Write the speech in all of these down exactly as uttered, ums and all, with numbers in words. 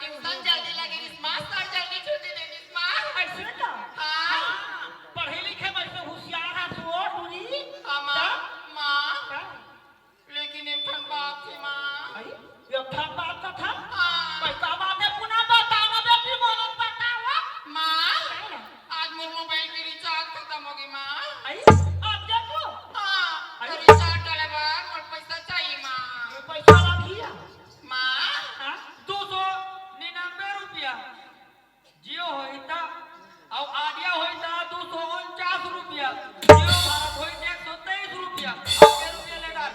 Tuition जल्दी लगे रिस माँ, सर जल्दी छुट्टी दे दिस माँ। अइसे का? हाँ। हाँ, पढ़े लिखे में तो होशियार हे तू, टूरी। हाँ माँ, तब? माँ। तब? लेकिन एक ठन बात हे माँ। अरे, एक ठन बात का था? हाँ। भाई, का बात हे पुना? बता ना बेटी, मोला बतावा। माँ, का? आज मोर मोबाइल के रिचार्ज खतम होगे माँ। अरे, अब देखो। हाँ, अरे। रिचार्ज डाले बर मोर पैसा चाहिए माँ। ये पैसा ला दिया? माँ, हाँ? दो सौ निन्यानवे रुपया। जियो होही त, अउ आइडिया होही त दो सौ उनचास रुपया। जियो भारत होही त एक सौ तेईस रुपया। अब के रुपया ले डाल।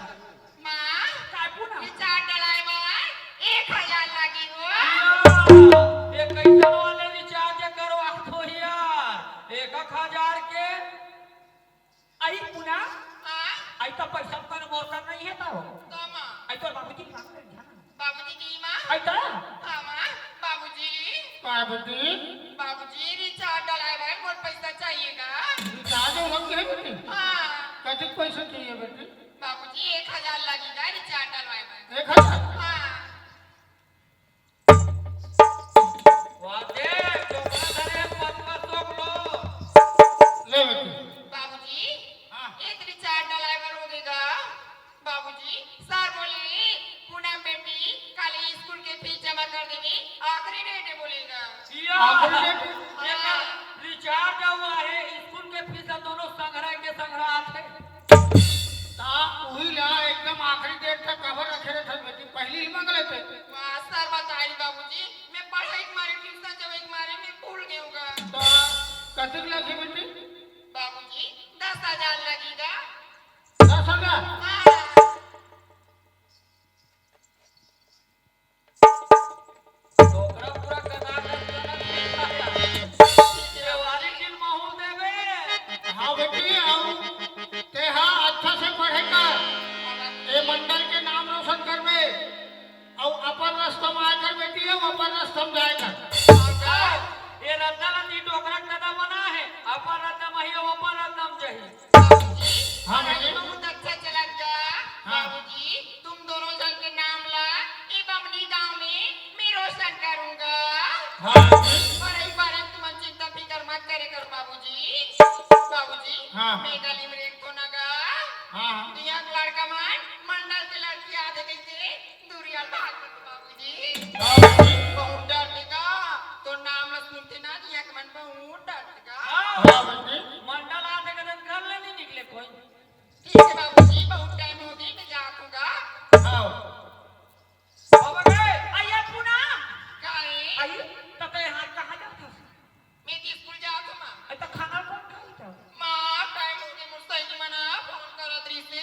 माँ, काय पुना? रिचार्ज डलाए बर एक हजार लागी हो। ये कैसन वाले रिचार्ज करो आप तो यार? एक एक हजार के। अई पुना, हाँ? अई तो पैसा कर मोर कर नहीं हे तो। तो माँ। अई तो बाबूजी के बात कर ध्यान। बाबूजी की माँ? अई तो? हाँ माँ, बाबूजी। बाबूजी। बाबूजी, रिचार्ज डलाए बर मोर पैसा चाहिए गा। रिचार्ज हो गए बेटी? हाँ। कतेक पैसा चाहिए बेटी? बाबूजी, एक हजार लागी गा रिचार्ज डलवाए बर। एक हजार? हाँ। वाह दे, डोकरा धरे पचपन सौ लो। ले बेटी। बाबूजी, हाँ। एक रिचार्ज डलाए बर होगे गा। बाबूजी, सर बोले, पूनम बेटी, काली स्कूल के फीस जमा कर देबे, आखिरी डेट हे बोले गा। या, आखिरी डेट? एकर हाँ। रिचार्ज हुआ हे, स्कूल के फीस ह दोनों संघरा के संघरा आथे। ता उही ला एकदम आखिरी डेट तक काबर रखे रहिथस बेटी, पहिली ही मांग लेते। वाह, सर बताई बाबूजी, मैं पढ़ाई के मारे, ट्यूशन जावे के मारे मैं भूल गेंव गा। तो कतेक लगही बेटी? बाबूजी, दस हजार लगही गा। दस हजार? हाँ। डोकरा पूरा कना कर देना। देवारी दिन महू देवे। हाँ बेटी, अउ तेहा अच्छा से पढ़े कर। ए मंडल के नाम रोशन करबे। अउ अपन रस्ता म आए कर बेटी, अउ अपन रस्ता म जाए कर। ये रद्दा ल नी डोकरा कदा बना हे, अपन रद्दा म ही, अउ अपन रद्दा म जाही। हाँ, पढ़ाई बेटी। बहुत अच्छा चलत गा। हाँ। बाबूजी, तुम दोनों जन के नाम ला ए बमनी गांव में मैं रोशन करूंगा। हाँ, बेटी। पढ़ाई बारे में तुमन चिंता फिकर मत करे करो बाबूजी। बाबूजी, हाँ। मैं गली में रेंगथों ना गा। हाँ, हाँ। इहाँ के लड़का मन मंडल के लड़की आथे कहिके दूरिहा भाग गे बाबूजी। हाँ, बेटी। बहुत डरथे गा। तोर नाम ला सुनथे ना, इहाँ के मन बहुत डरथे गा। हाँ, बेटी। मंडल आथे कहिके घर ले नहीं निकले कोई। ठीक हे बाबूजी, बहुत टाइम होगे, मैं जात हूँ गा। हाँ। बाबा गे, अइया पूनम। का हे? अई, त तैं इहाँ कहाँ जात हस? मैं तो स्कूल जात हूँ, माँ। अई, त खाना कोन खाही त? माँ, टाइम होगे, मोर सहेली मन फोन करत रहिसे,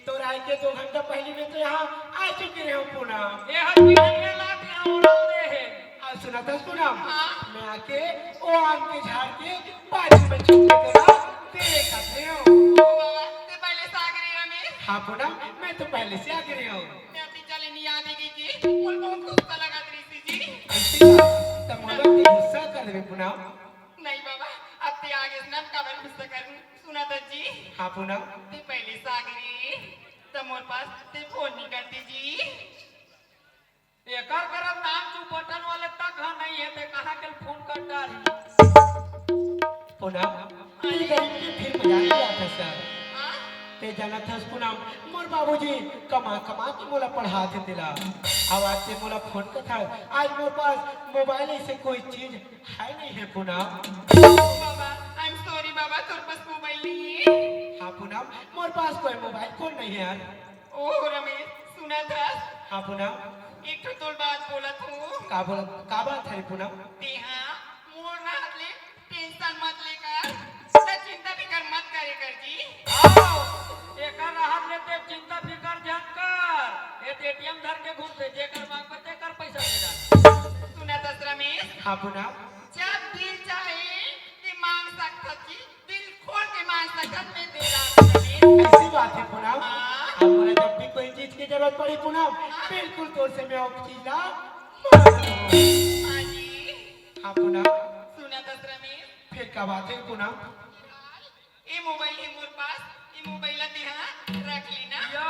तोर आए के दो घंटा पहली मैं तो यहाँ आ चुके रहे हूँ पूनम। ये हर चीज के लाके यहाँ उड़ाते हैं। आ सुनत हस पूनम, हाँ। मैं आके ओ आम के झाड़ के बाजू में छुप के तोला देखत रहे हूँ। ओ बाबा, ते पहले से आगे रहे रमेश। हाँ पूनम, मैं तो पहले से आगे रहे हूँ। मैं अभी चले नहीं याद है कि मोर बहुत गुस्सा लगा ऋषि जी। ऐसी बात, त मोला के गुस्सा कर देवे पूनम। नहीं बाबा, अब ते आगे से ना काबर गुस्सा करूँ। सुनत हस जी। हाँ पूनम। ते पहले से आगे रहे, त मोर पास ते फोन नहीं करते जी। एकर करत नाम चू बटन वाले तक ह नहीं है, ते कहाँ के फोन कर डारी। पूनम, ते गरीब के फिर मजाक उड़ात हस। हाँ? ते जानत हस पूनम, मोर बाबूजी कमा कमा के मोला पढ़ाथे तेला। अब आज ते मोला फोन करत हस, आज मोर पास मोबाइल ऐसे कोई चीज है नहीं है पूनम। बाबा, I'm sorry बाबा, तोर पास मोबाइल नहीं है। हाँ पूनम, मोर पास कोई मोबाइल फोन नहीं है यार। ओ रमेश, सुनत हस? हाँ पूनम। एक ठो तोर बात बोलत हूँ। का बोलत, का बात है पूनम? ते हाँ, मोर राहत ले टेंशन मत लेकर, ना चिंता फिकर मत करे कर जी। आओ, एकर राहत ले ते चिंता फिकर झन कर। ये तो एटीएम धर के घूमते, जेकर मांग पे तेकर पैसा दे जा। सुनत हस रमेश? हाँ पूनम। जब दिल चाहे, ते मांग सकत हस जी। दिल खोल के मांग सकत मैं तेला रमेश। ऐसी बात है पूनम। हाँ। अब मोला जब भी कोई चीज की जरूरत पड़ी पूनम, हाँ। बिल्कुल तोर से मैं वो चीज ला मांग लूँ। हाँ जी। हाँ पूनम। सुनत हस रमेश? फिर का बात है पूनम? ये मोबाइल है मोर पास, ये मोबाइल ला ते हाँ रख लेना। या,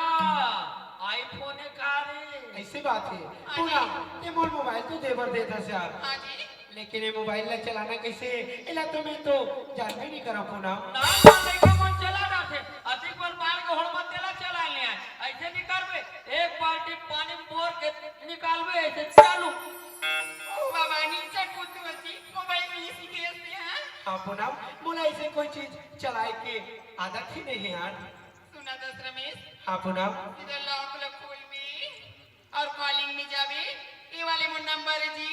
iPhone है का रे? ऐसी बात है। हाँ जी। पूनम, ते मोर मोबाइल तो दे बर देत हस यार। हाँ जी। लेकिन ये मोबाइल ला चलाना कैसे, एला तो मैं तो जानबे नहीं करा पूनम। ना, ना, लइका मन चला जाथे। अतिक बार मार के होड़ मत तेला चला ले आए। ऐसे नहीं करबे, एक बाल्टी पानी में बोर के निकालबे, ऐसे चालू। ओ बाबा, नीचे कुत्तू हसी, मोबाइल में ये सीखे हसी, हाँ? हाँ पूनम, मोला ऐसे कोई चीज चलाए के आदत ही नहीं है यार। सुनत हस रमेश? हाँ पूनम। सीधा लॉक ला खोलबे और कॉलिंग में जाबे, ये वाले मोर नंबर है जी,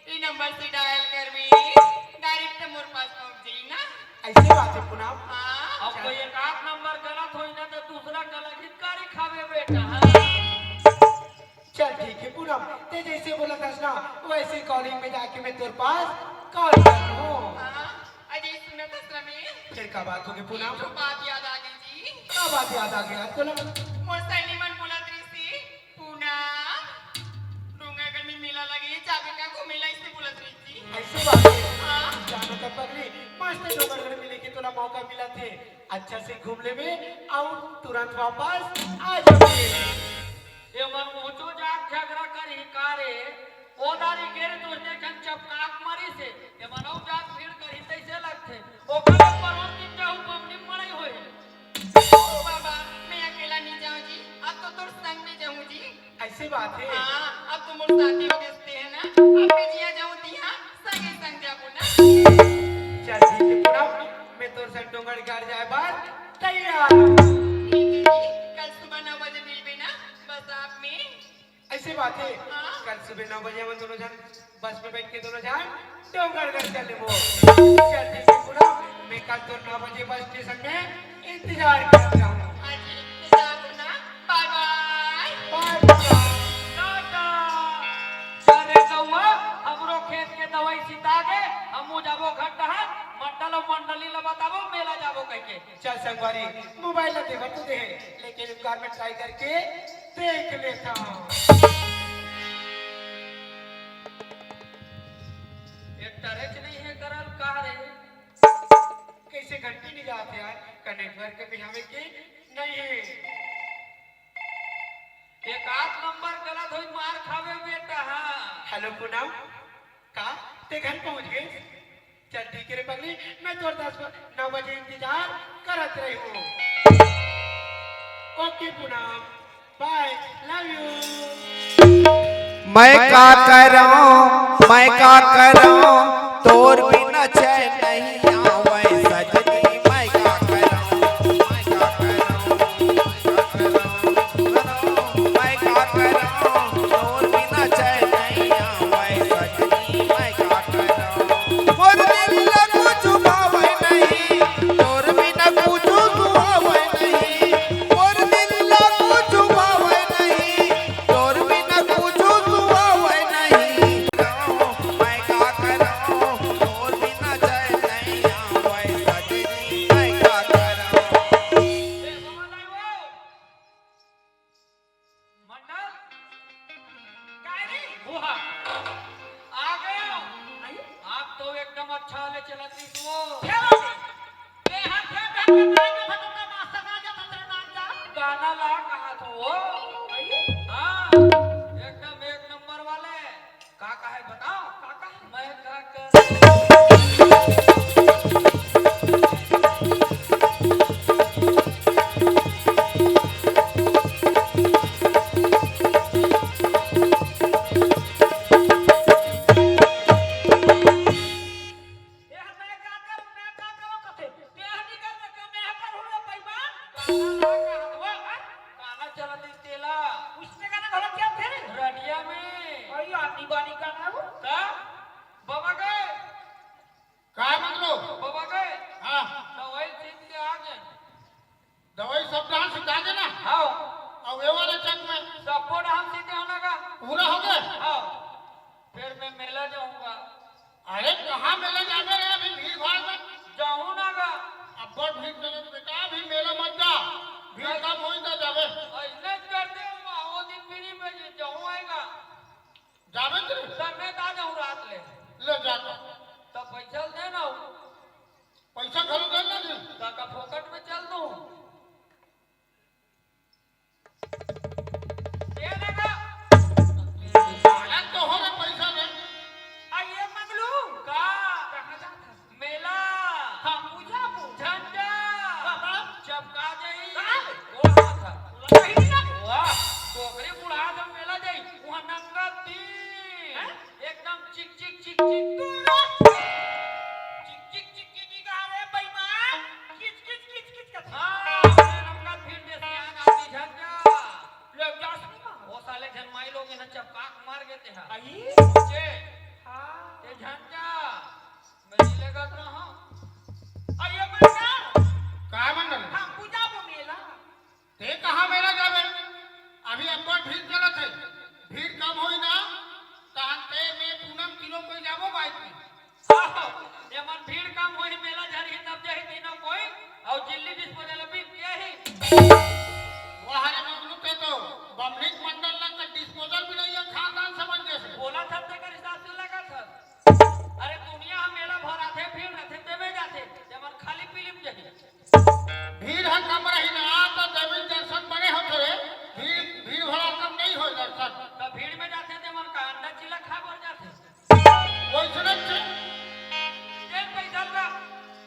ये नंबर से डायल करबे, डायरेक्ट मोर पास पहुंच जाई ना। ऐसी बात है पूनम। हाँ। अब कोई एक आध नंबर गलत होई ना तो दूसरा गलत हितकारी खाबे बेटा, हाँ। चल ठीक है पूनम, ते जैसे बोलत हस ना वैसे कॉलिंग में जाके मैं तोर पास कॉल कर लूँ। हाँ, अजय सुनत हस रमेश? फिर का बात होगे पूनम? एक ठो बात याद आ गई जी। का बात याद आ गया तोला? मोर सहेली मन बोलत रहिस हे, पूनम, डोंगरगढ़ में मेला लगे, जाबे का घूमे ला, ऐसे बोलत रहिस जी। ऐसे बात है। हाँ। जाना तो पगली, मस्त डोंगरगढ़ में लेके तोला मौका मिलत हे, अच्छा से घूम लेबे अउ तुरंत वापस आ जाबे। एमन ऊंचो जात झगड़ा करही का रे? ओ दारी के रे तोर देख झन चपकाक मारिस हे। एमन अउ जात भीड़ करही तइसे लगथे। ओकर ऊपर और दिन जाहू बमनी मड़ई होही। ओ बाबा, मैं अकेला नहीं जाऊं जी, अब तो तोर संग में जाऊं जी। ऐसी बात है। हाँ, अब तो मोर शादी हो गइस ते है ना, अब मैं जिहां जाऊं तिहां संगे संग जाबो ना। चल ठीक है पूनम, मैं तोर संग डोंगरगढ़ जाए बर तैयार हूँ। ठीक है जी, कल सुबह नौ बजे मिलबे ना बस आप में। ऐसी बात है। हाँ। कल सुबह नौ बजे हम दोनों जन बस में बैठ के दोनों जन डोंगरगढ़ चल लेबो। चल ठीक है पूनम, मैं कल तो नौ बजे बस स्टेशन में इंतजार करता हूँ। हाँ जी, इंतजार करना। बाय बाय। बाय बाय। टाटा। चल रे कौआ, हमरो खेत के दवाई छिता गे, हमू जाबो घर डहर, मंडल अउ मंडली ला बताबो, मेला जाबो कहिके। चल संगवारी, मोबाइल ला देबर तो दे, लेकिन एक बार मैं ट्राई करके देख लेता हूँ। ये टरेच नहीं है करल का रे? कैसे घंटी नहीं जाते यार? का नेटवर्क भी हमें के नहीं है। एक आध नंबर गलत होई, मार खावे बेटा, हाँ। हेलो पूनम, का ते घर पहुंच गए? चल ठीक है रे पगली, मैं तोर दस ब-, नौ बजे इंतजार करत रही हूँ। ओके पूनम, बाय, लव यू। मैं का करौं, मैं का करौं, तोर बिना चैन नहीं आवै सजनी। मैं का करौं, मैं का करौं, मैं का करौं, मैं का करौं, तोर बिना चैन नहीं आवै सजनी। मैं का करौं, मोर दिल ला कुछु भावै नहीं, तोर बिना कुछु सुहावै नहीं। मोर दिल छाले चलत रही तू। फेर आगे। ए, हाथ फेर, फेर, फेर, फेर, फेर, फेर, मास्टर आ गया, खतरनाक जा। गाना ला कहा तू वो? भाई? हाँ, एकदम एक नंबर वाले। का का है बताओ? का का है? मैं का कर ए, मैं का करूं, मैं का करूं कथे? ते हनी कर में का मैं करूं रे बेईमान? गाना ला का हथवा, हाँ? गाना चलत रही तेला। उसने गाना घोड़ा क्या थे? रडिया में। अरे, आनी बानी गाना वो? का? बाबा गए? का मतलब? बाबा गए? हाँ। तो वही चीज के आगे। दवाई सब डांस सीधा देना। हाँ। अउ ये वाले चक में। सबको डांस सीधे होना का। पूरा हो गए? हाँ। फिर मैं मेला जाऊंगा। अरे, कहाँ मेला जाबे रे, अभी भीड़ भाड़ में? जाऊं ना का। अब्बड़ भीड़ चलत बेटा, अभी मेला मत जा। भीड़ कम होई त जाबे। ऐसने करते हो, वो दिन फ्री में जाऊं आएगा। जाबे तेरे? तब मैं ता जाऊं रात ले। ले जा तो। तब पैसा दे ना हो। पैसा घलो दे ना दे। त का फोकट में चल दूं? दे ना का। साला तो हो रे पैसा दे। आ ये मंगलू। का? कहाँ जात हस? मेला। हाँ, पूजा को। झंडा। बाबा। चपका जाई। का? गोड़ हाथ। सही ना? वाह, तोकरे बुढ़ा जब मेला जाई, वहाँ नंगा तीर। हैं? एकदम चिक, चिक, चिक, चिक। चिक, चिक, चिक, चिक, चिक, अरे बेईमान। किच, किच, किच, किच करत। हाँ, ये नंगा तीर दे सियान आदमी झंडा। ले जा सही मा। वो साले झन माई लोग इन्हें चपका के मार गए थे, हाँ। आई? जे। हाँ। ये झंडा। मैं जी लेगा तो रहा। आ ये मंडल। का मंडल? हाँ, पूजा वो मेला। ते कहाँ मेला जाबे? अभी अब्बड़ भीड़ चलत हे, भीड़ कम होई ना, तहन ते मैं पूनम तीनों कोई जाबो बाइक में। आहो, एमन भीड़ कम होई, मेला झरही तब जाही तीनों कोई, अउ जिल्ली डिस्पोजल अभी के ही। वाह रे मंगलू, ते तो बमनिक मंडल लग के डिस्पोजल भी नहीं है, खानदान समझ जैसे। बोला था ते कर हिसाब से लगा था। अरे दुनिया हम मेला भर आथे, भीड़ रहथे, तेमे जाथे, एमन खाली पीली में जाही। भीड़ ह कम रही ना, त देवी दर्शन बने होथे रे। भीड़, भीड़ भाड़ कम नहीं होय दर्शन। त भीड़ में जाथे ते मन का अंडा चिला खा बर जाथे। वैसने छे। के पैसा ला?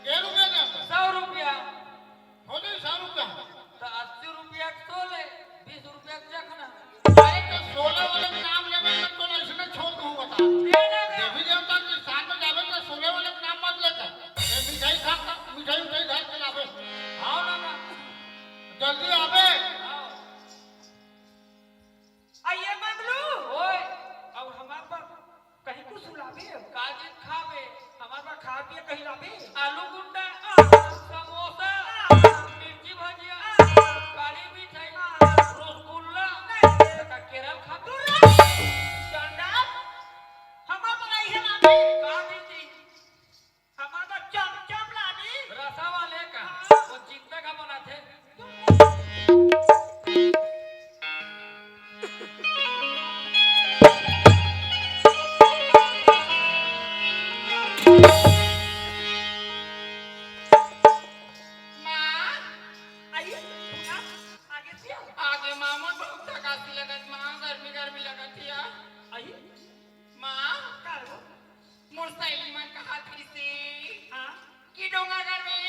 के रुपया दे? सौ रुपया। हो जाई सौ रुपया। त अस्सी रुपया के सो ले, बीस रुपया के चखना। अरे तो सोले वाले के नाम लेबे त तोला अइसने छोड़ दूँ बता। दे ना दे। देवी देवता के स्थान में जाबे त सोले वाले के नाम मत लेके। ए मिठाई खा, खा, मिठाई उठाई घर के लाबे। आओ ना ना। जल्दी आबे। आओ। आ ये मंगलू। ओए। अउ हमार बर कहीं कुछ लाबे? का चीज खाबे? हमार बर खाए पिए कहीं लाबे? आलू गुंडा, आ। समोसा, आ। मिर्ची भजिया, आ। कड़ी मिठाई, आ। रसगुल्ला, नहीं। का केरल खाबे? दूर रह। डंडा, हमार बर इहे लाबे। का चीज? हमार बर चमचम लाबे। रसा वाले का? हाँ। वो चित्ता का बनाथे। माँ। आई, सुना, आगे से आओ। आगे माँ, मोर बहुत थकासी लगत माँ, गर्मी गर्मी लगत हिया। आई। माँ। का हो? मोर सहेली मन कहत रहिसे हाँ। कि डोंगरगढ़ में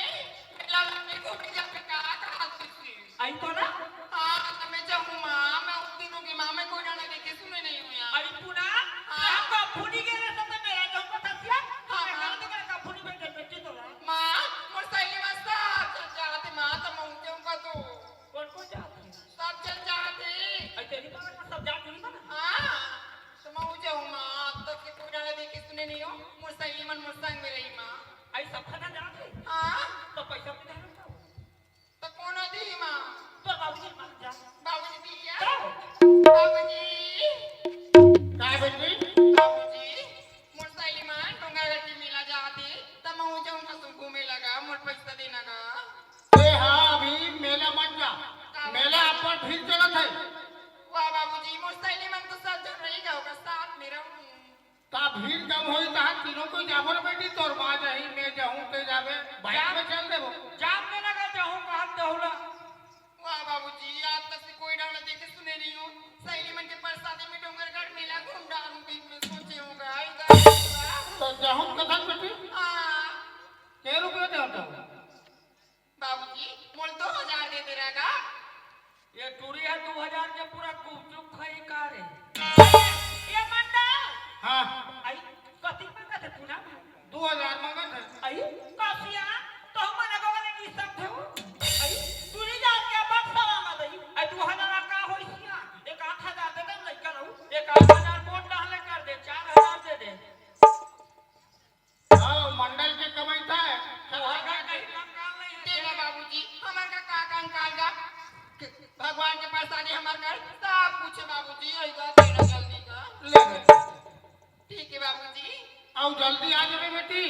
मेला में घूमे जाबे का कहत रहिसे। आई तो ना। हाँ, त मैं जाहूँ माँ, मैं उस दिन होगे माँ, मैं कोई ना देखे सुने नहीं हूँ यार। अरे पूना, हाँ। हम कभू नहीं गए रे, तो मेला जाऊँ का थसिया? हाँ, मैं हाँ। कहा तो मेरा कभू नहीं बैठे, बैठे तो ना। माँ, मोर सहेली मन सब चल जात हे माँ, त मैं जाऊँ का तो। कौन कौन जात हे? सब चल जात हे। अरे तेरी बात ना, सब जात नहीं बना। हाँ। त मैं जाहूँ माँ, अब तक के कोई ना देखे सुने नहीं हो, मोर सहेली मन मोर संग में रही माँ। आई सब खा जात हे। हाँ। त पैसा भी दे दो। त कोन दिही माँ? तोर बाबूजी मर जा। अब भीड़ कम होई, तहाँ तीनों कोई जाबो रे बेटी, तोर माँ जाही, मैं जाहूँ, ते जाबे, bike में चल देबो। जाम में लगा जाहूँ, कहाँ देहूला। वाह बाबूजी, आज तक से कोई डाला देखे सुने नहीं हूँ। सहेली मन के परसादी में डोंगरगढ़ मेला घूम डालूं, बीच में सोचे हूँ, गाय गाय। तो जाहूँ कथन बेटी? हाँ। के रुपये देवता? बाबूजी, मोल दो हजार दे दे रहेगा। ये टूरी है, दो हजार के पूरा गुपचुप खाई का रे? ये मंडल। हाँ। आई, कति मांगत हे पूनम? दो हजार मांगत हे। आई, कासिया, तो हम मना को वाले नहीं सकते हो। आई, टूरी जात के बक्सा मांगत हे। आई, दो हजार का होई सिया? एक आठ हजार दे दे, लइका रहू। एक आठ हजार मोट डाले कर दे, चार हजार दे दे। हाँ, मंडल के कमाई था। तोहर का कहीं कंकाल नहीं है। तेरा बाबूजी, हमार का का कंकाल का? भगवान के प्रसादी हमार घर, सब कुछ है बाबूजी, यही का तेरा जल्दी का। ले बेटा। ठीक है बाबूजी। आओ जल्दी आ जावे बेटी।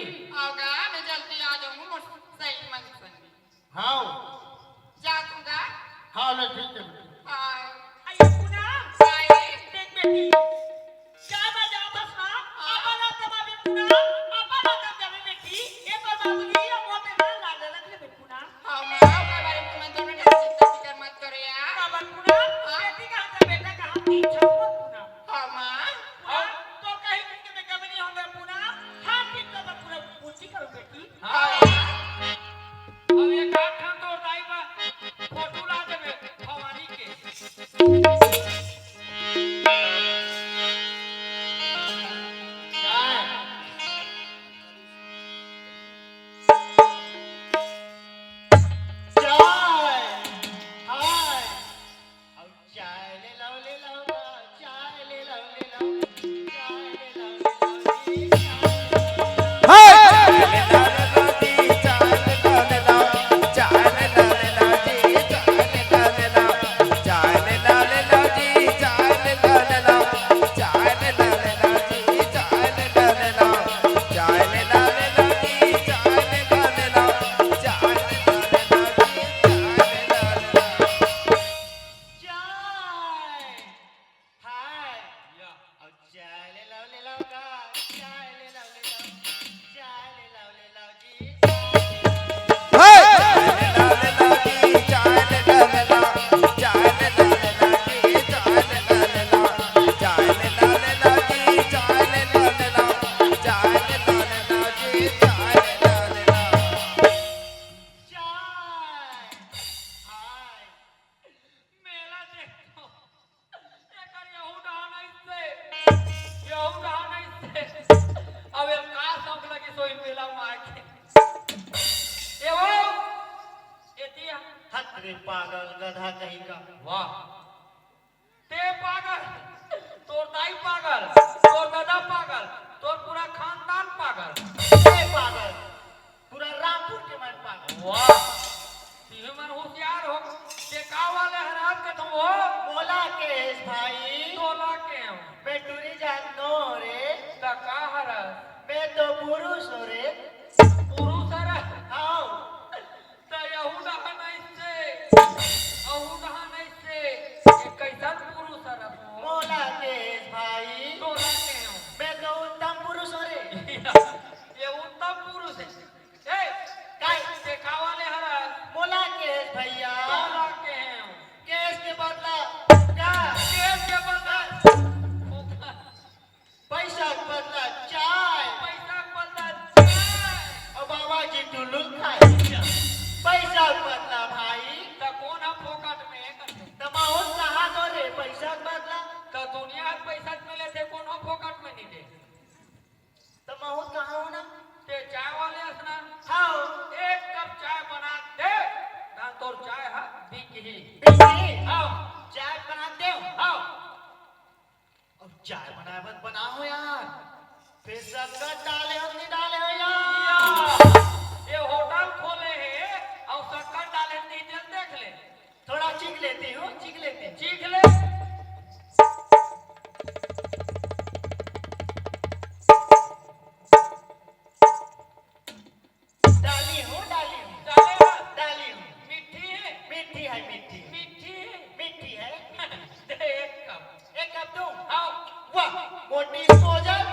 आओगा, मैं जल्दी आ जाऊंगी, मोर सही मन संग। हाँ। जा तू गा। हाँ, ले ठीक है बेटी। हाँ। अरे पूनम, काय? देख बेटी, क्या बजा बस ना? हाँ। अपन आप जमा भी पूनम, अपन आप जमा बेटी, ये तो बाबूजी, ये मोटे ना लाल लग ले पूनम। हाँ माँ, ओकर बारे में तुम दोनों ढेर चिंता फिकर मत करो यार। बाबा पूनम, हाँ। बेटी कहाँ था, बेटा कहाँ? तीन छप्पन पूनम। हाँ माँ। पूनम, तो कहीं के बेटा भी नहीं होंगे पूनम। हाँ, ठीक तो पूनम, पूछी करो बेटी। हाँ। अब एक आध ठन तोर दाई बा, फोटो ला देबे भवानी के। चाय। चाय। हाय। अउ चाय ले लाओ, ले लाओ ना, चाय ले लाओ, ले लाओ, चाय ले लाओ, ले लाओ जी, चाय ले लाओ। चाय। हाय। या। अउ चाय ले लाओ, ले लाओ का? चाय ले लाओ, ले लाओ। चाय ले लाओ, ले लाओ जी। हे! चाय। हाय। मेला देखो। एकर यहू डहान अइसे, यहू डहान अइसे। अब एला का सब लगिस होही मेला म आके। ए हो, एती आ। हत रे पागल, गधा कहीं का। वाह। ते पागल, तोर दाई पागल, तोर ददा पागल, तोर पूरा खानदान पागल। ते पागल, पूरा रामपुर के मन पागल। वाह, तिही मन होशियार हो। ते का वाले हराम के तुम हो? मोला के हेस भाई? तोला के हो? मैं टूरी जात नो रे। त का हरस? मैं तो पुरुष हो रे। पुरुष हरस? हाँ। त यहू डहान अइसे, अहू डहान अइसे, ये कइसन पुरुष हरस हो? मोला के हेस भाई? तोला के हो? मैं तो उत्तम पुरुष हो रे। ये उत्तम पुरुष हे। ए, काय? ते का वाले हरस? मोला के हेस भैया? तोला के हो? केस के बदला का? केस के बदला। पैसा के बदला चाय। पैसा के बदला चाय। अउ बाबा जी टुलुल खाए। पैसा के बदला भाई। त कोन ह फोकट में करथे? त महूँ कहाँ दो रे पैसा के बदला? त दुनिया के पैसा के मिले थे, कोन ह फोकट में नहीं दे? त महूँ कहाँ हो ना? ते चाय वाले अस ना? हाँ। एक कप चाय बना दे, ना तोर चाय ह बिकही। बिकही? हाँ। चाय बना दे? हाँ। अब चाय बनाए बर बनाओ यार, फेर शक्कर डाले हो नहीं डाले हो यार? ये होटल खोले हे अउ शक्कर डाले नहीं, चल देख ले। थोड़ा चीख लेती हूँ, चीख लेती हूँ। चीख ले। डाली हूँ, डाली हूँ। डाले हस? डाली हूँ। मीठी हे? मीठी हे, मीठी। मीठी हे? मीठी हे। दे एक कप। एक कप दूँ? हाँ। वाह, मोर disposal।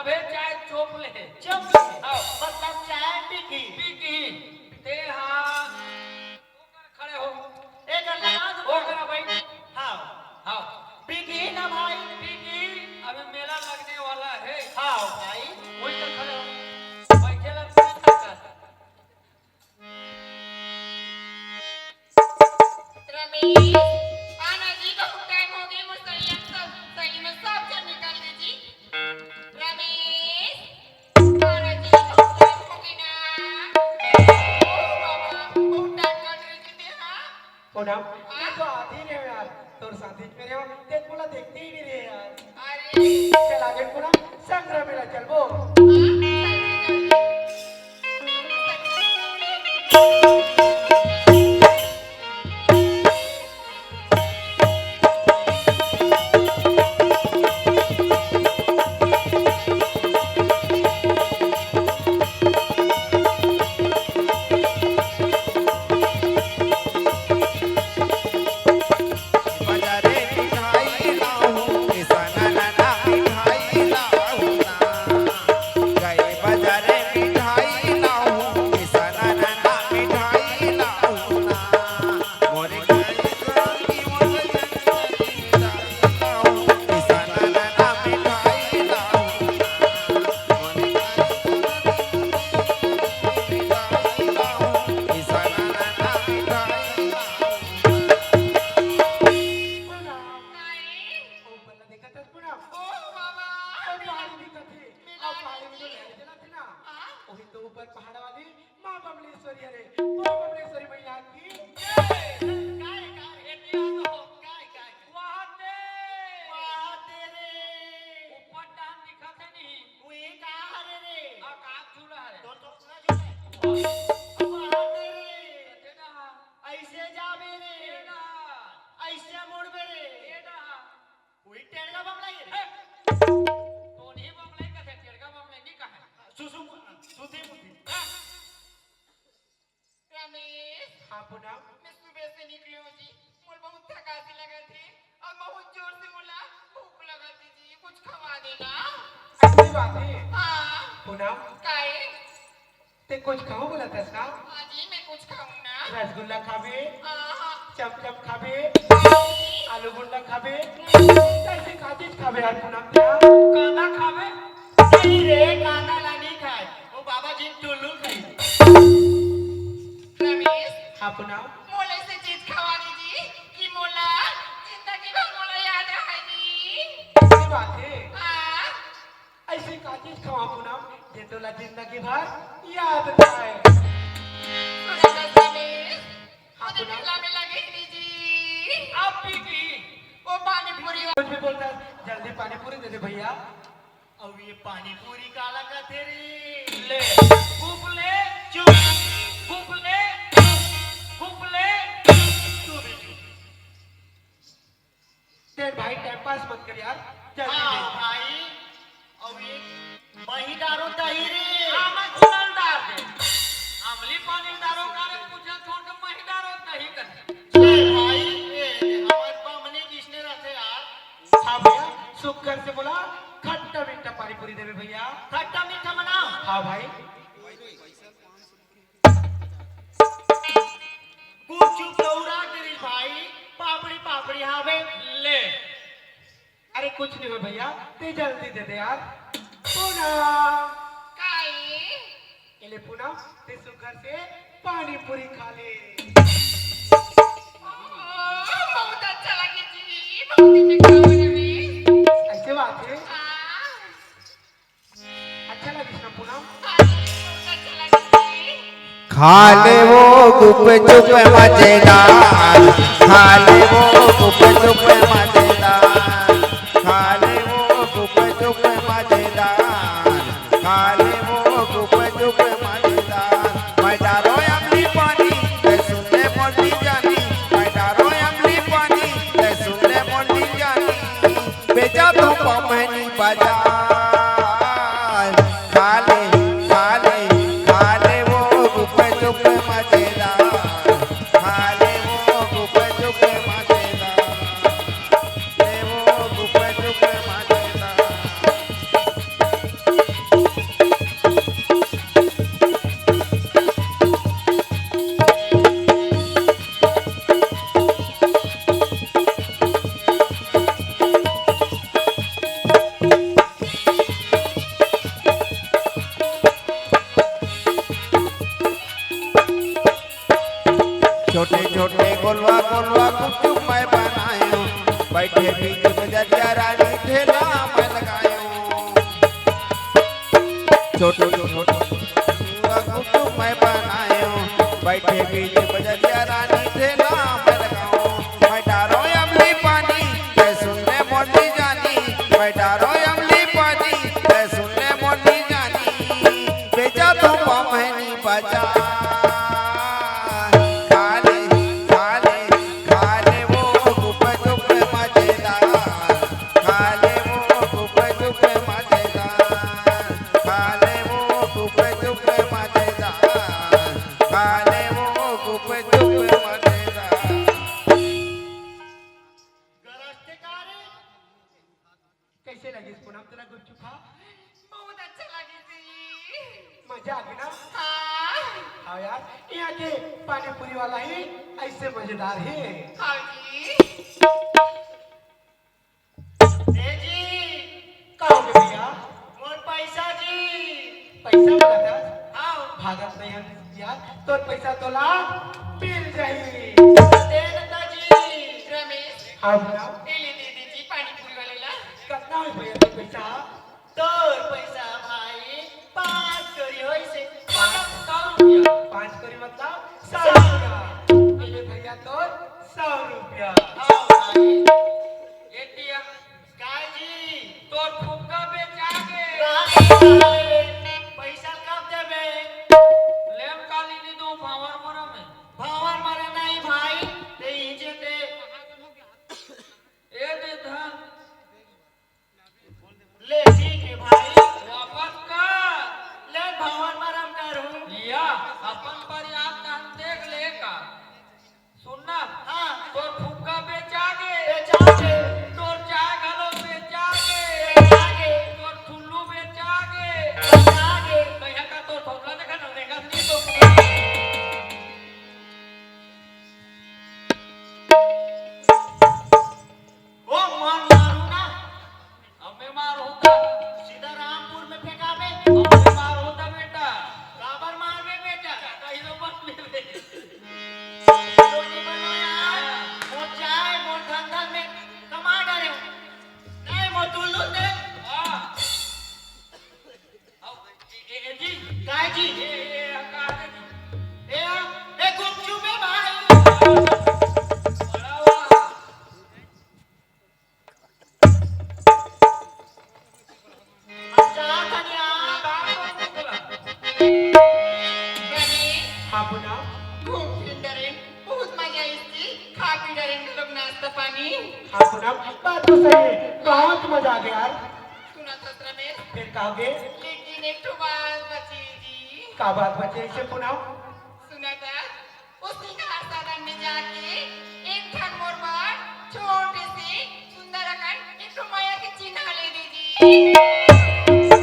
ले, चाय चोप ले। चोप ले। हाँ। मतलब चाय पी की। पी की। ते हाँ। ओकर खड़े हो। एक लगा दो। ओकर बैठ। हाँ। हाँ। पी की ना भाई। पी की। अभी मेला लगने वाला है। हाँ भाई। वही तो खड़े हो। बैठे ला। रमेश, आना जी, बहुत टाइम हो गया, मोर सहेली सब, सहेली में सब जन निकल गए जी। रमेश, आना जी, बहुत टाइम हो गया ना। ओ बाबा, बहुत टाइम कट रही थी, हाँ? पूनम, ये तो आती नहीं यार, तोर साथी मेरे हो, ते पूरा देखते ही नहीं रहे यार। अरे। चल आगे पूनम, संग मेला चलबो। ऊपर ला देखत हस पूनम? ओ बाबा! अउ पहाड़ी दिखत हे। अउ पहाड़ी में जो लहर चलत हे ना, हाँ? वही तो ऊपर पहाड़ वाली माँ बमलेश्वरी हरे। ओ बमलेश्वरी मैया की जय। काय, काय, एती आ तो, काय, काय। वाह दे। वाह दे रे। ऊपर डाहन दिखत हे नहीं। वो ये का हरे रे? आकाश झूला हरे। तो, तो ना झूला है। वाह दे रे। अइसे जाबे रे, अइसे मुड़बे रे। कोई टेड़गा बमलाई रे। तोनी बमलाई कथे, टेड़गा बमलाई नहीं कहे। सुसु, सुधी मुधी। रमेश। हाँ पूनम। मैं सुबह से निकली हूँ जी, मोला बहुत थकासी लगत हे अउ बहुत जोर से मोला भूख लगत हे जी, कुछ खवा देना। अच्छी बात है। हाँ। पूनम। काय? ते कुछ खाहूँ बोलत हस का? हाँ जी, मैं कुछ खाहूँ ना। रसगुल्ला खाबे? हाँ। चमचम खाबे? नहीं। आलू गुंडा खाबे? नहीं। कइसे का चीज खाबे यार पूनम ते? कांदा खाबे? नहीं रे, कांदा ला नहीं खाय। वो बाबा जी टुल्लू खाई। रमेश। हाँ पूनम। मोला ऐसे चीज खवा दीजिए कि मोला जिंदगी भर मोला याद रहे जी। सही बात है। हाँ। अइसे का चीज खवा पूनम, जे तोला जिंदगी भर याद रहे। सुना तो रमेश, हाँ, मुझे पूनम। मेला में लगे ही नहीं जी। आप भी की? वो पानी पूरी। कुछ भी बोलता है, जल्दी पानी पूरी दे दे भैया। अब ये पानी पूरी काला कथे रे? ले, खूब ले, चुप। खूब ले, खूब ले। तू भी चुप। तेरे भाई टाइम पास मत कर यार, जल्दी हाँ दे। भाई, अउ ये मही डारो दही रे। आमा गुलाल डार दे। अमली पानी डारो कारे पूछे छोड़ के मही डारो दही कर। ए भाई, ए, ए, हमर बमनी किसने रहते यार? हाँ भैया, सुग्घर से बोला, खट्टा मीठा पानी पूरी देवे भैया। खट्टा मीठा बनाओ। हाँ भाई। गुपचुप तो उड़ा गिरी भाई, पापड़ी पापड़ी हावे। ले। अरे कुछ नहीं हो भैया, ते जल्दी दे दे यार। पूनम। काई? ये ले पूनम, ते सुग्घर से पानी पूरी खा ले। ओह, बहुत अच्छा लगे जी, बहुत ही मीठा बने। ऐसे बात है। हाँ। अच्छा लगिस ना पूनम? खा ले वो गुपचुप मजेदार, खा ले वो गुपचुप मजेदार, खा ले वो गुपचुप मजेदार, खा ले वो गुपचुप मजेदार। मैं डारो अमली पानी, ते सुन ले मोटी जानी, मैं डारो अमली पानी, ते सुन ले मोटी जानी। बेचा तो पमनी बाजार, खा ले, खा ले, खा ले वो गुपचुप मजेदार, खा ले वो गुपचुप मजेदार, ले वो गुपचुप मजेदार। डारो अमली पानी, तै सुन ले मोर नी जानी, बेचा तो पमहनी बजा। खा ले, खा ले, खा ले वो गुप गुप मजेदार, खा ले वो गुप गुप मजेदार, खा ले वो गुप गुप मजेदार, खा ले वो गुप गुप मजेदार। गरज के कारी। कैसे लगिस पूनम तोला गुपचुप हा? बहुत अच्छा लगिस जी। मजा आ गया ना? हाँ। हाँ यार, यहाँ के पानी पूरी वाला ही ऐसे मजेदार है। हाँ जी। ए जी। का हो गया भैया? मोर पैसा जी। पैसा मांगत हस? हाँ। भागत नहीं हस यार, तोर पैसा तोला मिल जाही। दे देता जी। रमेश। हाँ, बोला। ए ले दे दे जी पानी पूरी वाले ला। कितना होई भैया तोर पैसा? तोर पैसा भाई पाँच कौड़ी होइसे। पाँच सौ रुपया। पाँच कौड़ी मतलब सौ रुपया। ए ले भैया तोर सौ रुपया। हाँ भाई। ए दिया। काय जी? तोर फुग्गा बेचा गे। पैसा कब देबे? लेम काली नी दो भावर मरा में। भावर मरा नहीं भाई, ते इजे ते। ए दे धन। ले ठीक है भाई। वापस कर। ले भावर मरा में करूँ। या, अपन परिवार का देख ले का। सुन ना। हाँ। तोर फुग्गा बेचा गे। बेचा गे। तोर चाय घलो बेचा गे। बेचा गे। तोर ठुल्लू बेचा गे। बेचा गे। कहिया का तोर ठोकला देखा ना, देखा नहीं तो। ओ मन मारू ना। अबे मार होता। सीधा रामपुर में फेंकाबे। अबे मार होता बेटा। काबर मारबे बेटा? कहीं तो मत मिले। रोटी बनो यार। मोर चाय, मोर धंधा में कमा डरे। नहीं, मोर टुल्लू दे। हाँ। आओ, ए, ए, ए जी। काय जी? ए, ए, ए, का है जी? ए, ए, गुपचुप है भाई। बड़ा वाह। अच्छा, धनिया। हाँ, पूनम। घूम फिर डरेन, बहुत मजा आइस जी, खा पी डरेन, लोग नाश्ता पानी। हाँ, पूनम, बात तो सही है, बहुत मजा आ गया यार। सुनत हस रमेश? फिर का होगे? लेकिन एक ठो बात बची जी। का बात बची ऐसे पूनम? सुनत हस? ओ सिंगार सदन में जाके एक ठन मोर बर छोटे से सुंदर अकन एक ठो मया के चिन्हा ले दे जी।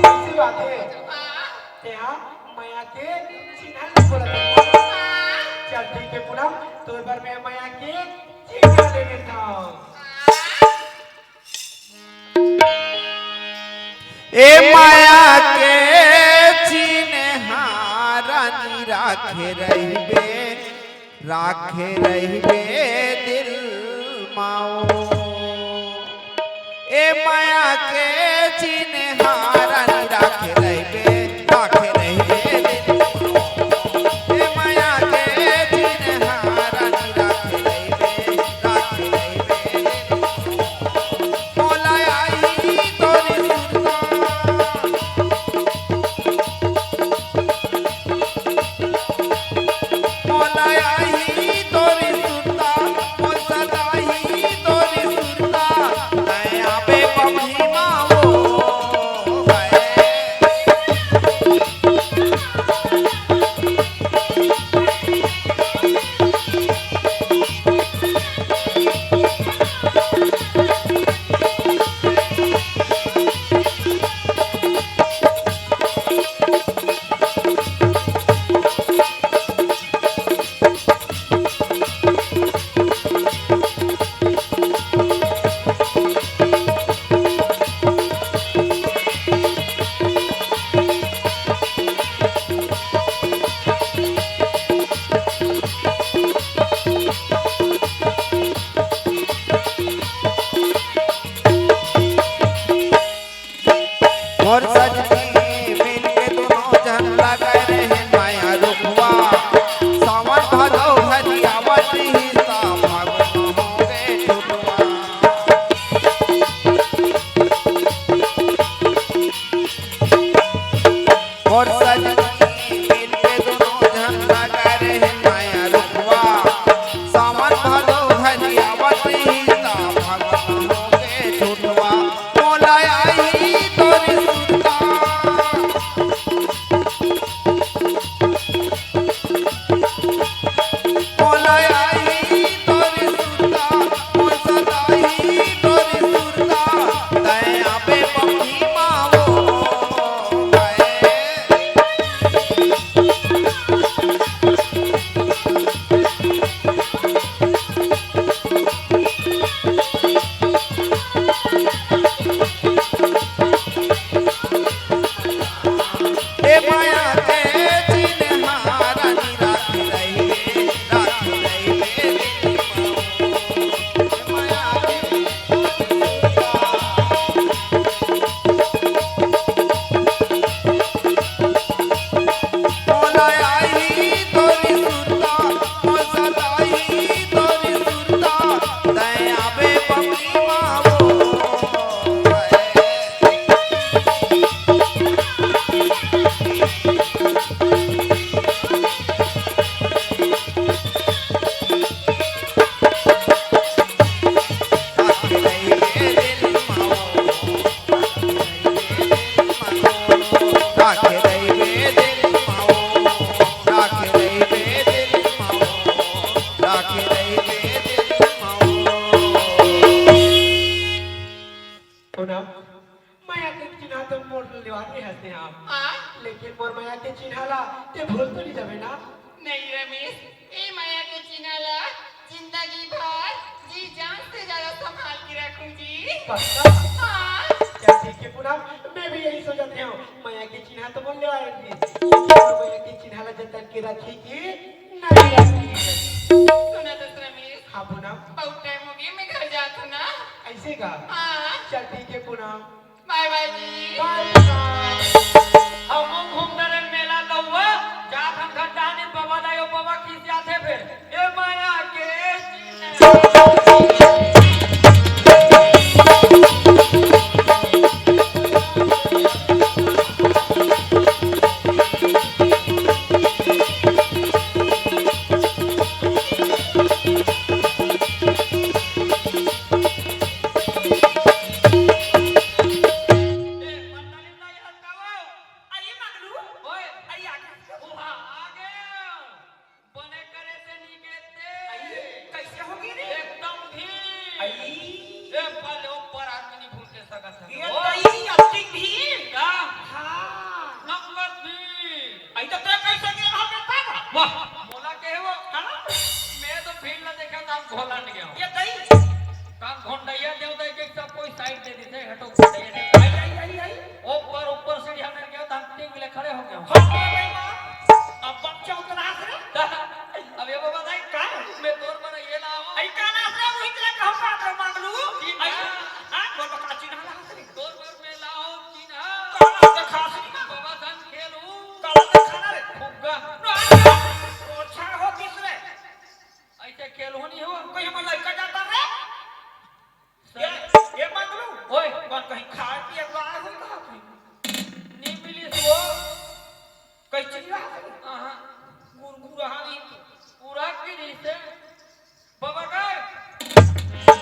ऐसी बात है? हाँ। ते हा मया के चिन्हा ले बोला था। हाँ। चल ठीक है पूनम, तोर बर मैं मया के चिन्हा ले लेता हूँ। हाँ। ए मया के चिन्हा रानी राखे रहिबे, राखे रहिबे दिल माओ। ए मया के चिन्हा रानी राखे रहिबे, राखे रहिबे दिल माओ। ए मया के चिन्हा रानी राखे रहिबे, राखे रहिबे दिल माओ। मोला आही तोरी सुरता। मोला आही तोरी सुरता, मोर सदा आही तोरी सुरता। मैं आबे बम्ही माँ वो है। पूनम, मया के चिन्हा तो मोर लेवार रहे हस तें हा। हाँ? लेकिन मोर मया के चिन्हा ला तें भूल तो नइ जाबे ना? नहीं रमेश, ए मया के चिन्हा ला जिंदगी भर जी जान से ज्यादा संभाल के रखूं जी। पक्का? हाँ। चल ठीक हे पूनम, मैं भी यही सोचत रहेंव, मया के चिन्हा तो मोर लेवार रही, लेकिन मया के चिन्हा ला जतन के रखही कि नहीं रखही। सुना तो रमेश, हाँ पूनम। बहुत टाइम हो गया, मैं घर जात हूँ ना। ऐसे का? हाँ। चल ठीक हे पूनम। बाय बाय जी। बाय बाय। हमहू घूम डरेन मेला गउआ, जात हन घर डाहनी बाबा दाई, ओ बाबा खिसियाथे फेर। ए मया के चिन्हा। ए, मंडली में नहीं हल्कावो। आइए मंगलू। ओए। आइए आगे। ओहा, आगे। बने करे से निकेते। आइए, कैसे होगी रे? एकदम भीड़। आई। ए, पहले ऊपर आदमी नहीं भूल के सकत है। ये ओ। तई अतिक भीड़। का? हाँ। नंबर भीड़। आई तो तेरा कैसे गया हम बेटा? वाह, मोला के हो? हाँ। मैं तो भीड़ ना देखा, नाम घोलन गया हूँ। ये तई। काम घोंडैया देव दाई के सब कोई साइड दे देथे, हटो घोंडैया देव। आई, आई, आई, आई। ऊपर, ऊपर सीढ़िया में गया, धान टिंग ले खड़े हो गया। हाँ, हाँ, भाई, वाह। अब बच्चा उतरा से। अब ये बाबा दाई, का? मैं तोर बर ये लाओ। आई का ना से, वही तेरा कहूँ का तो मांग लूँ। ठीक आई, है। हाँ, बोल बका चिन्हा ला से। तोर बर मैं लाओ चिन्हा। काला दिखा से। बाबा संग खेलूँ। काला दिखा ना रे। फुग्गा। ना, ना। ओछा हो तीसरे। ऐसे खेलूँ नहीं हो। कोई हमर लड़का जाता रे? ये, ये मंगलू। ओए। बात कहीं खाए पिए बाहर हो कहाँ थे? नहीं मिली तो। कहीं चिल्ला है? हाँ। गुरगुर रहा नहीं तो। पूरा की नहीं से। बाबा गए।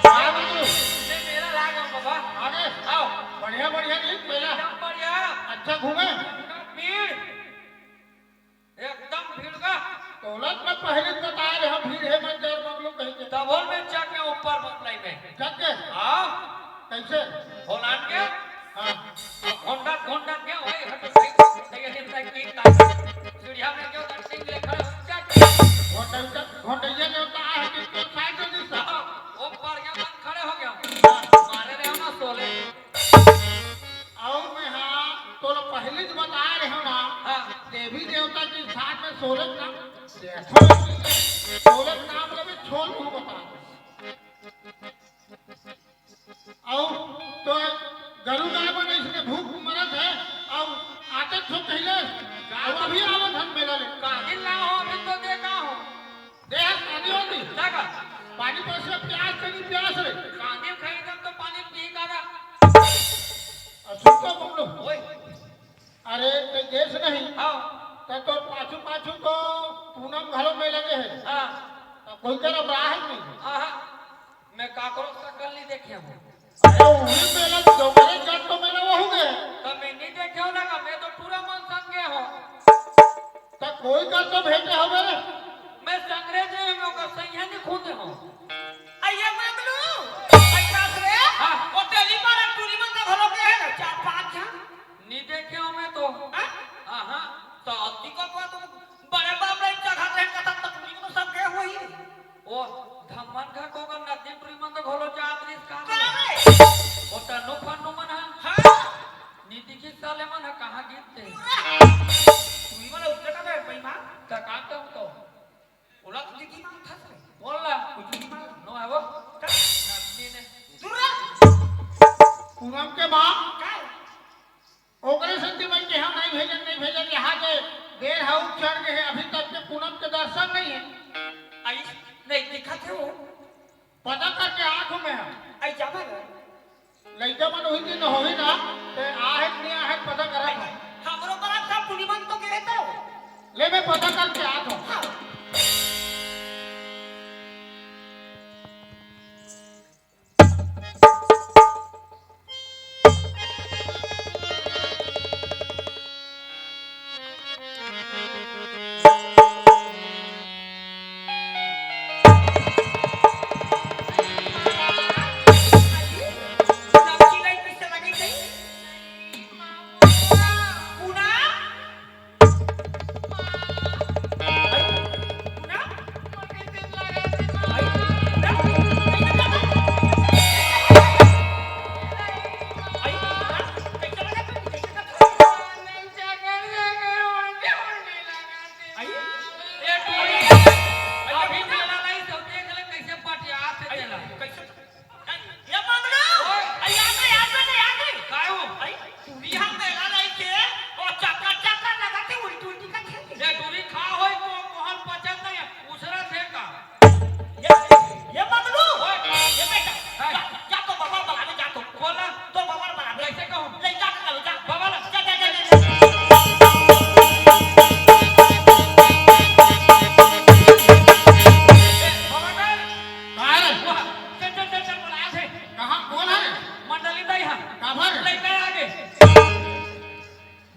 हाँ, मंगलू। मैं मेला ला गया हूँ, बाबा। अरे, आओ। बढ़िया, बढ़िया नहीं, मेला। एकदम बढ़िया। अच्छा घूमे? भीड़। एकदम भीड़ का। तोला तो मैं पहले ही बताए रहे हूँ, भीड़ है, मत जा, मंगलू कहीं के। तब बोल, मैं चढ़ के ऊपर बंगलाई में। चढ़ के? हाँ। कैसे? होलान के? हाँ। घोंडा, घोंडा के, वही हट, हट, हट, हट, हट, हट, सीढ़िया में क्यों करते हैं, खड़े हो, चढ़। घोंडा, घोंडैया ने होता है कि तो साइड से दिस। हाँ, वो पड़ गया, बंद खड़े हो गया। हाँ। मारे रहे हो ना, सोले। अउ मैं हा तोला पहिली च बताए रेहेंव ना, हाँ। देवी देवता के साथ में सोलह नाम, सोलह नाम लेबे, छोल मुँह बता। अउ तो गरु गाय मन इसने भूख मरत हे, अउ आते छो पहले, अउ अभी आवत हन मेला ले। कागिन ला हो, अभी तो देखा हो। देह पानी होती। का का? पानी पास में प्यास चली प्यास रे। कांदी खाई तब तो पानी पी का ना। और सुन तो बोलो। ओए। अरे ते गैस नहीं। हाँ। तो, तो पाछू पाछू तो पूनम घरो में लगे है। हाँ। तो कोई तरह बाहर नहीं। हाँ, हाँ। मैं काकरो शकल नहीं देखे हूँ। अरे उही मेला, डोकरे जात तो मेला वहू गे। त मैं नहीं देखे हो ना, मैं तो पूरा मन संग गे हो। त कोई कर तो भेंटे होबे रे। मैं संगरे जे में ओकर सैया नहीं खुद हो। अइया मंगलू, अइया रे। हाँ। ओ तेली मारा टूरी मन का घरो के है ना, चार पांच झन। नहीं देखे हो मैं तो। हाँ? हाँ, हाँ। तो अति को बात बड़े बाप रे, जगह रे कथा तक टूरी मन सब गए हुई। ओ धम्मन घर को कर नदी टूरी मन तो घोलो जात रिस का का रे? ओ तन्नू फन्नू मन हा? हाँ। नीति की साले मन हा कहाँ गीत थे? टूरी मन उसके का बे बेईमान? त का कहूँ तो? ओला तो दीदी मांग था से। बोल ला। कुछ नहीं मांग। नो है वो? का? नदमी ने। दूर रह। पूनम के माँ। का? ओकरे सेती मैं केहा नहीं भेजन, नहीं भेजन, यहाँ के देर हाउ चढ़ गए हैं, अभी तक के पूनम के दर्शन नहीं है। आई नहीं दिखत हे वो। पता करके आत हूँ मैं। आई जाबे रे। लइका मन उही दिन होही ना, ते आहे कि नहीं आहे पता करत हूँ। हमरो बड़ा था पुलिस मन तो गिरे तो। ले मैं पता करके आत हूँ। हाँ।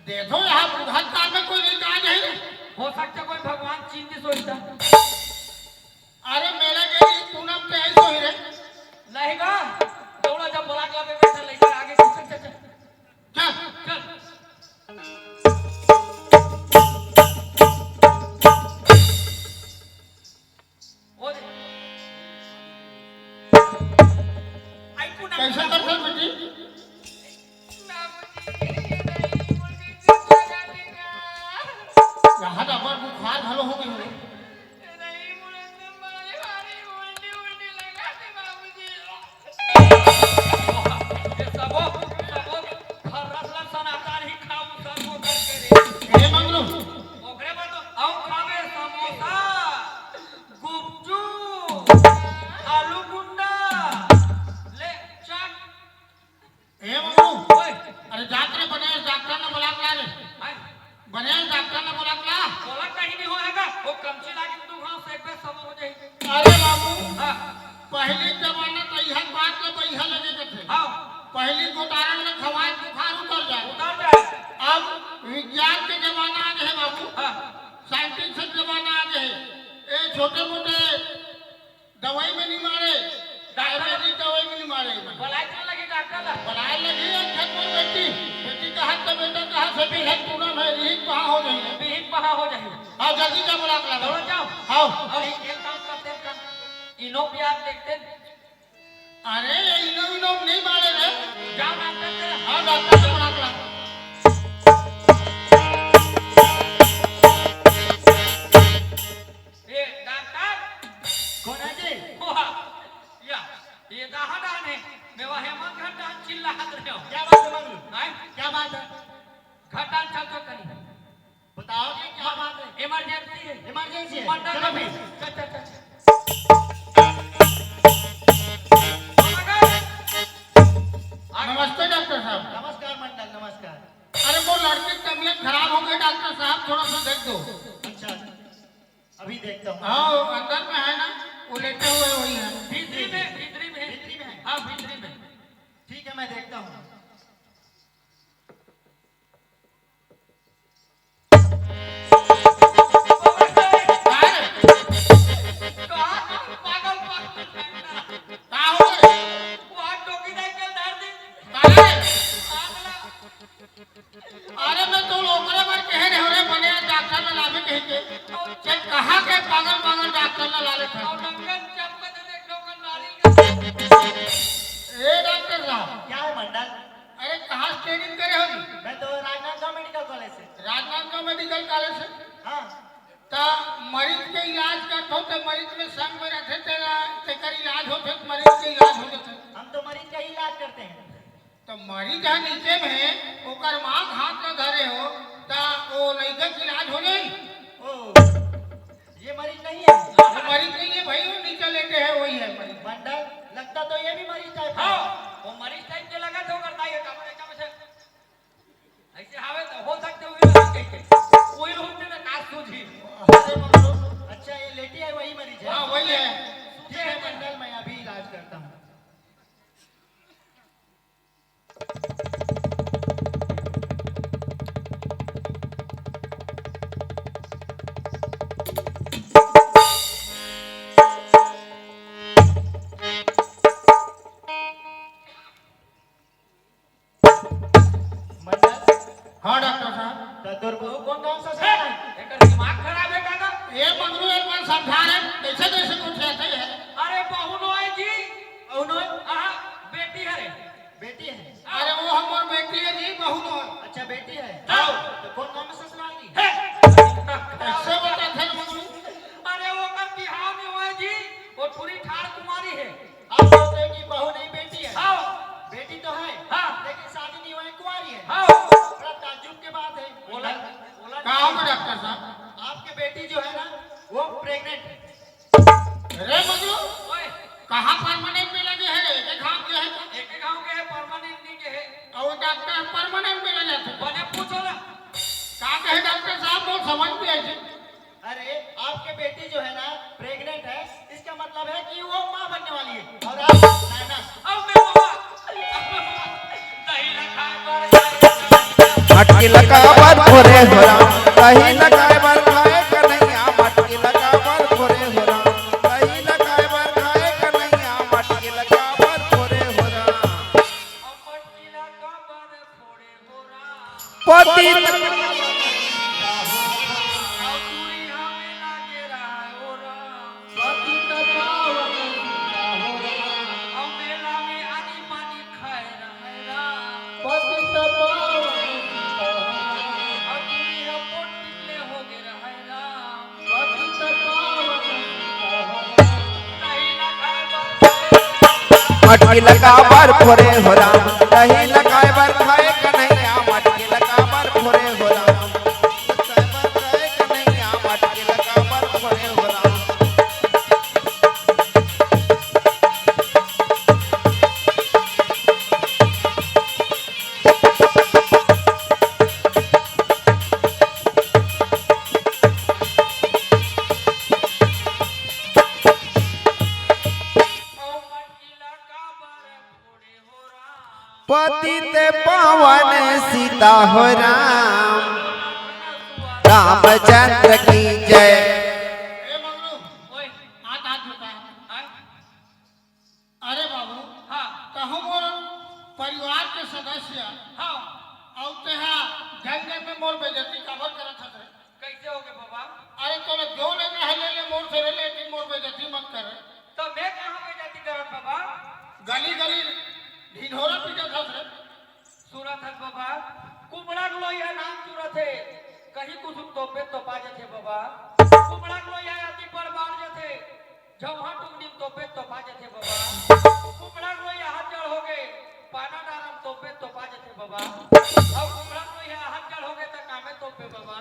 देखो, यहाँ बुढ़त काल में कोई नहीं कहा नहीं। हो सकता कोई भगवान चिन्ह सोचता। अरे, मेला के दिन पूनम के आई सोई रे। नहीं गा, दौड़ा जब बुला के आवे, वैसे लेकर आगे चल, चल, चल। चल। चल। ओ दे। आई पूनम। कैसे कर सर बेटी? बाबूजी, ये नहीं, मुझे कुछ लगा देगा। यहाँ तो अबर बुखार घलो हो गई हो। नहीं, मुझे तो बड़ी भारी उल्टी, उल्टी लगा दे, बाबूजी। ये सबो, सबो, हर रसला सनातन ही खाऊ, सबो करके रे। ए मंगलू। ओकरे बर तो अउ खाबे समोसा, गुपचुप, आलू गुंडा, ले, चट। ए मंगलू। ओए। अरे जात रे बने डॉक्टर ने बुला के ला रे। आय। बने डॉक्टर ने बुला के ला। बोला कहीं नहीं होएगा, वो कमची लागी तू घाव से एक बेर सबर हो जाई। अरे बाबू, हाँ। पहली जमाना तो यह बात में बैहा लगे के थे। हाँ। पहली गोटारन में खवाए बुखार उतर जाए। उतर जाए। अब विज्ञान के जमाना आ गए बाबू। हाँ। साइंटिस्ट के जमाना आ गए। ए छोटे मोटे दवाई में नहीं मारे, आयुर्वेदिक दवाई में नहीं मारे। बुलाए तो लगी डॉक्टर ला। बुलाए लगी, एक झट में बेटी, बेटी कहा तो बेटा कहा से भी है, पूनम है, यही कहाँ हो जाइए। यही कहाँ हो जाइए। हाँ, जल्दी जा बुला के ला। चलो जाओ। हाँ। और एक, एक काम करते हैं, इनो प्याज देखते हैं। अरे, ये इनो, इनो नहीं मारे रे। जाओ डॉक्टर से। हाँ, डॉक्टर से बुला के ला। ए, डॉक्टर। कौन है जी? वाह, या, ये कहाँ डाल है? मैं वह हेमंत घाट डाल चिल्ला हाथ रहे हो। क्या बात है मंगलू? हैं? क्या बात है? घाट डाल चल तो कहीं। बताओ जी, क्या बात है? इमरजेंसी है। इमरजेंसी है। मंडल चलो में। फिर। चल, चल, चल, चल। नमस्ते डॉक्टर साहब। नमस्कार मंडल, नमस्कार। अरे वो लड़की की तबीयत खराब हो गई डॉक्टर साहब, थोड़ा सा देख दो। अच्छा, अभी देखता हूँ। हाँ, वो अंदर में है ना, वो लेटे हुए वही है। भीतरी में, भीतरी में। भीतरी में है? हाँ, भीतरी में। ठीक है, मैं देखता हूँ। का हो गए? का रे? अरे मैं तो ओकरे बर कहे रहे रे, बने डॉक्टर ला लाबे कहि के। चल, कहाँ के पागल पागल डॉक्टर ला लाले था। ए डॉक्टर साहब। क्या है मंडल? अरे कहाँ से ट्रेनिंग करे हो जी? मैं तो राजनांदगांव मेडिकल कॉलेज से। राजनांदगांव मेडिकल कॉलेज से? हाँ। त मरीज के इलाज करत हो त मरीज में संग में रहिथे, तेला तेकर इलाज होथे, मरीज के इलाज हो जाथे। हम तो मरीज का ही इलाज करते हैं। त मरीज ह नीचे में हे, ओकर माँ के हाथ ल धरे हो, त ओ लइका के इलाज हो जाई? ओ, ये मरीज नहीं है। वो मरीज नहीं है भाई, वो नीचे लेटे है, वही है मरीज। मंडल, लगता तो ये भी मरीज टाइप है। हाँ, वो मरीज टाइप के लगा थे, ओकर दाई का, बड़े चमचे। ऐसे हावे तो हो सकते हुए ना कह के। वही लोग ने ना काज सूझी। अरे मंगलू, अच्छा ये लेटी है वही मरीज है? हाँ, वही है। ठीक है मंडल, मैं अभी इलाज करता हूँ। मंडल। हाँ डॉक्टर साहब। त तोर बहू कौन गांव से हे, है? एकर दिमाग खराब है का? ए मंगलू, एक बार समझा रे, कैसे कैसे कुछ रहते हैं? अरे बहू नो है जी। बहू नो है? हाँ, बेटी है रे। बेटी है? अरे वो हमर बेटी है जी, बहू नो है। अच्छा बेटी है। हाँ। तो कौन गांव में ससुराल की? हे, कैसे बता थे मंगलू? अरे वो कर बिहाव नहीं हुआ है जी, वो पूरी ठाड़ कुमारी है। आप बोलते हैं कि बहू नहीं बेटी है। हाँ। बेटी तो है, हाँ। लेकिन शादी नहीं हुआ है, कुंवारी है। हाँ। बड़ा ताज्जुब के बात है। बोला, बोला। का हो डॉक्टर साहब? आपके बेटी जो है ना, वो प्रेग्नेंट है। अरे मजनू, ओए। कहाँ परमानेंट में लगे है? एक एक गांव के है। एक एक गांव के है, परमानेंट नहीं के है। और डॉक्टर परमानेंट में लगे थे। बने पूछो ना। का कहे डॉक्टर साहब, वो समझ में आई। अरे, आपके बेटी जो है ना, प्रेग्नेंट है, इसका मतलब है कि वो माँ बनने वाली है। और आप नाना। अब मैं मामा, अब मैं मामा, दही ना खाए पर मटकी लगाए बर भोरे हो राम, दही लगाए बर खाए कन्हैया। मटकी लगाए बर भोरे हो राम, दही लगाए बर खाए कन्हैया। मटकी लगाए बर भोरे हो राम। पति मटकी लगाए बर भोरे हो राम, दही लगाए बर खाए कन्हैया। मटकी लगाए बर भोरे हो राम, दही लगाए बर खाए कन्हैया। मटकी लगाए बर भोरे हो राम। पतित पावन सीता हो राम, रामचंद्र की जय। ए मंगलू, ओए, हाथ, हाथ उठा। हाँ? अरे बाबू, हाँ। कहूँ मोर परिवार के सदस्य, हाँ। अउ तेहा गंगे में मोर बेइज्जती काबर करत हस रे? कैसे हो गए बाबा? अरे तोला जो लेना है ले ले मोर से रे, लेकिन मोर बेइज्जती मत कर रे। तो मैं कहाँ बेइज्जती करत बाबा? गली गली ढिढोरा पीटत हस रे। सुनत हस बाबा, कुबड़ा लोहिया नाम सुनत हे, कहीं कुछ तोपे तो पा जथे बाबा। कुबड़ा लोहिया अति पर बाढ़ जथे, झौहा टुकड़ी तोपे तो पा जथे बाबा। कुबड़ा लोहिया हाथ जड़ हो गए, पाना डारम तोपे तो पा जथे बाबा। और कुबड़ा लोहिया हाथ जड़ हो गए तो कामे तोपे बाबा।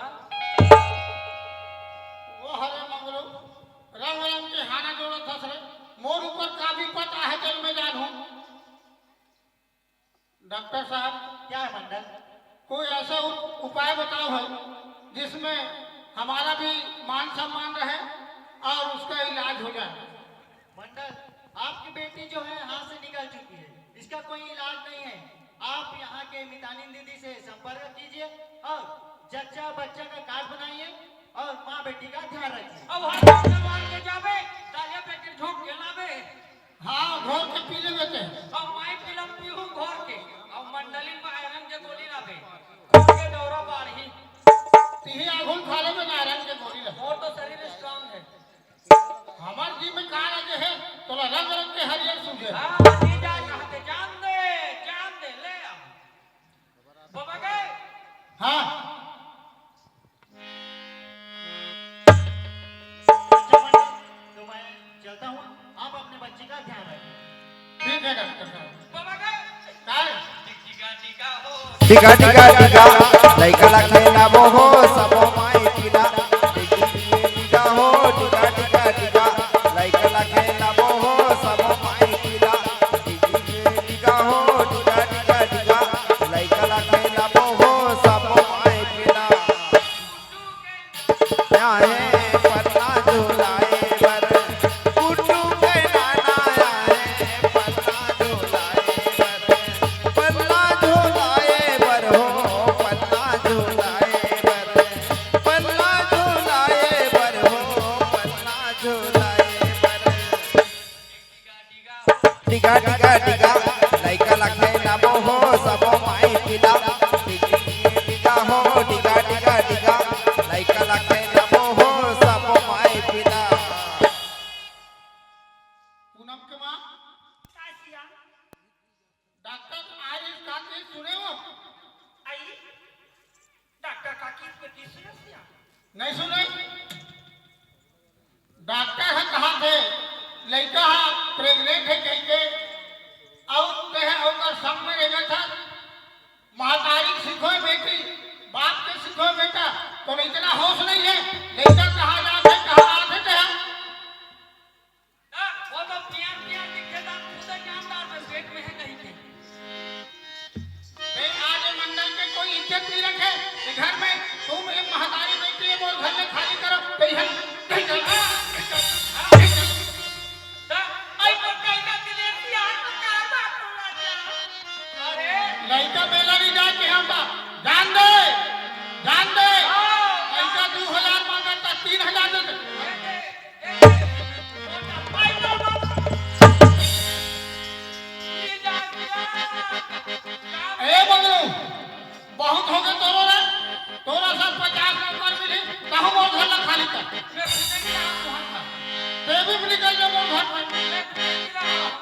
वो हरे मंगलू, रंग रंग के हाना जोड़त हस रे, मोर ऊपर का भी पता है जल में जान हूँ। डॉक्टर साहब, क्या है मंडल? कोई ऐसा उप-, उपाय बताओ है जिसमें हमारा भी मान सम्मान रहे और उसका इलाज हो जाए। मंडल, आपकी बेटी जो है हाथ से निकल चुकी है, इसका कोई इलाज नहीं है। आप यहाँ के मितानिन दीदी से संपर्क कीजिए और जच्चा बच्चा का कार्ड बनाइए और माँ बेटी का ध्यान रखिए। अब हर बार जवान के जाबे, दालिया पैकेट झोंक के लाबे। हाँ, घोर के पी लेबे ते। अब माई पीलम पीहू घोर के। अब मंडलिन में आयरन के गोली लाबे। खून के दौरा बाढ़ही। तिही आघुल खा लेबे ना आयरन के गोली ला। मोर तो शरीर स्ट्रांग है। हमार जी में का लगे है, तोला रंग रंग के हरियर सूझे। हाँ, जी जा कहाँ ते, जान दे, जान दे, ले आ। बाबा गए। हाँ। अच्छा मंडल, तो मैं चलता हूँ, आप अपने बच्ची का ध्यान रखिए। ठीक है डॉक्टर साहब। बाबा गए। काय? टिका टिका टिका, लइका ला खेलाबो हो सबो माई पिला। टिका हो, टिका टिका टिका, लइका ला खेलाबो हो सबो माई पिला। टिका हो, टिका टिका टिका, लइका ला खेलाबो हो सबो माई पिला। आए पत्ता झुलाए बर, गुड्डू के नाना आए पत्ता झुलाए बर, पत्ता झुलाए बर हो, पत्ता झुलाए बर, पत्ता झुलाए बर हो, पत्ता झुलाए बर। टिका टिका टिका, लइका ला खेलाबो हो सबो माई पिला। टिका हो, टिका टिका टिका, लइका ला खेलाबो हो सबो माई पिला। पूनम के माँ, डॉक्टर आइस का चीज सुने हो? आई? डॉक्टर का किस पे किस सुने सिया? नहीं सुने। डॉक्टर ह कहा थे, लइका ह प्रेग्नेंट है कह के, अउ कहे ओकर संग में रेंगत हस। महतारी सिखोय बेटी, बाप के सिखोय बेटा, तो इतना होश नहीं है, लइका कहाँ जात है, कहाँ आत है तेहा? ना, वो तो पियर पियर दिखे ता, खुदे जानदार में पेट में है कहीं के। ए, आज ये मंडल के कोई इज्जत नहीं रखे। ये घर में तुम एक महतारी बेटी है, वो घर में खाली करो, तो यहाँ नहीं चल, नहीं चल, नहीं चल। ता, आई तो कहीं का दिलेसी, आज तो क्या बात हो रहा है? अरे। लइका मेला नहीं जाए के हम बा। जान दे, जान दे। पैसा दू हजार मांगत त तीन हजार दे दे। ए बंगलू, बहुत हो गए तोरो रे। तोरा सब पचास नौकर मिली, तहु मोर घर ला खाली कर। देवी में निकल जा मोर घर में।